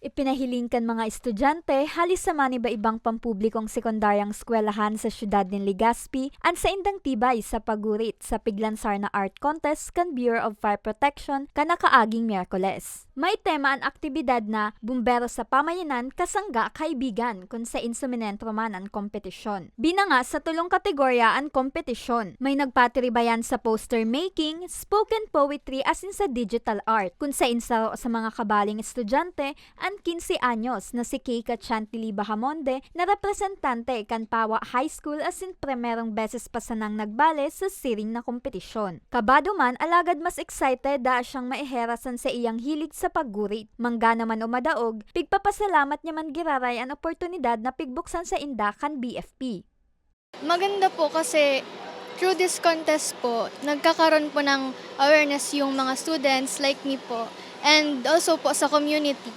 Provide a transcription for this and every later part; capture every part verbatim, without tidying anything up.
Ipinahiling kan mga estudyante hali sa maniba-ibang pampublikong sekundaryang eskwelahan sa siyudad nin Legazpi an saindang tibay sa paggurit sa piglansar na art contest kan Bureau of Fire Protection kan nakaaging Miyerkules. May tema an aktibidad na Bumbero sa Pamayanan, Kasangga, Kaibigan, kun sain suminentro man an kompetisyon. Binanga sa tolong kategorya an kompetisyon. May nagpatiribayan sa poster making, spoken poetry asin sa digital art, kun sain saro sa mga kabaling estudyante an quince anyos na si Keika Chantilly Bahamonde na representante kan Pawa High School asin primerong beses pa sanang nagbale sa siring na kompetisyon. Kabado man, alagad mas excited daa siyang maiherasan sa iyang hilig sa paggurit. Manggana man o madaog, pigpapasalamat niya man giraray an oportunidad na pigbuksan sainda kan B F P. Maganda po kasi through this contest po, nagkakaroon po ng awareness yung mga students like me po, and also po sa community.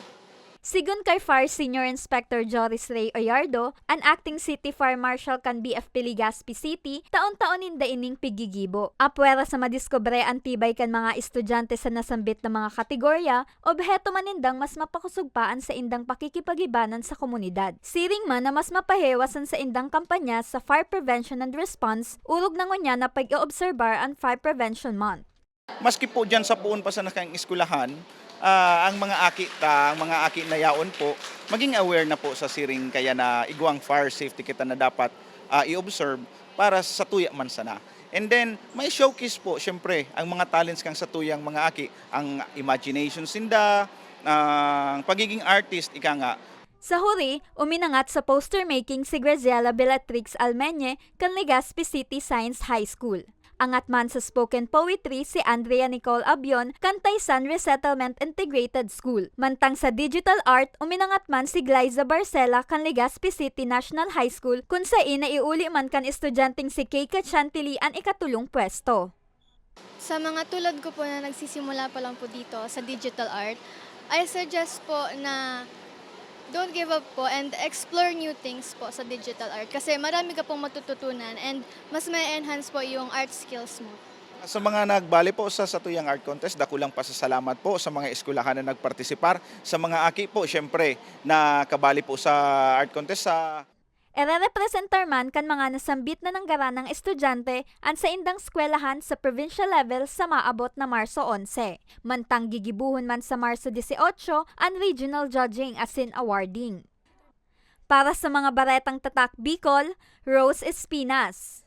Sigon kay Fire Senior Inspector Joris Ray Oyardo, an acting city fire marshal kan B F P Legazpi City, taon-taon ninda ining pigigibo. Apwera sa madiskubre an tibay kan mga estudyante sa nasambit na mga kategorya, obheto man nindang mas mapakosog pa an saindang pakikipag-ibanan sa komunidad. Siring man na mas mapahewas an saindang kampanya sa fire prevention and response, orog na ngunyan na pag-oobserbar an Fire Prevention Month. Maski po diyan sa poon pa sana kan eskwelahan, ah, ang mga aki ta, ang mga aki na yaon po, maging aware na po sa siring kaya na igwang fire safety kita na dapat, ah, i-observe para sa tuya man sana. And then, may showcase po, siyempre, ang mga talents kang sa tuyang mga aki, ang imagination sinda, ang pagiging artist, ika nga. Sa huri, uminangat sa poster making si Graziela Bellatrix Almeñe kan Legazpi City Science High School. Angat man sa spoken poetry si Andrea Nicole Abion kan Taysan Resettlement Integrated School. Mantang sa digital art, uminangat man si Glyza Barcela kan Legazpi City National High School, kun sain naiuli man kan estudyanteng si Keika Chantilly an ikatolong pwesto. Sa mga tulad ko po na nagsisimula pa lang po dito sa digital art, I suggest po na don't give up po and explore new things po sa digital art kasi marami ka pong matututunan and mas ma-enhance po yung art skills mo. Sa mga nagbali po sa satuyang art contest, dakulang pasasalamat po sa mga eskwelahan na nagpartisipar. Sa mga aki po, siyempre, na kabali po sa art contest sa Irerepresentar man kan mga nasambit na nanggaranang estudyante an saindang eskwelahan sa provincial level sa maabot na Marso onse. Mantang gigibohon man sa Marso dieciocho an regional judging asin awarding. Para sa mga Baretang Tatak Bicol, Rose Espinas.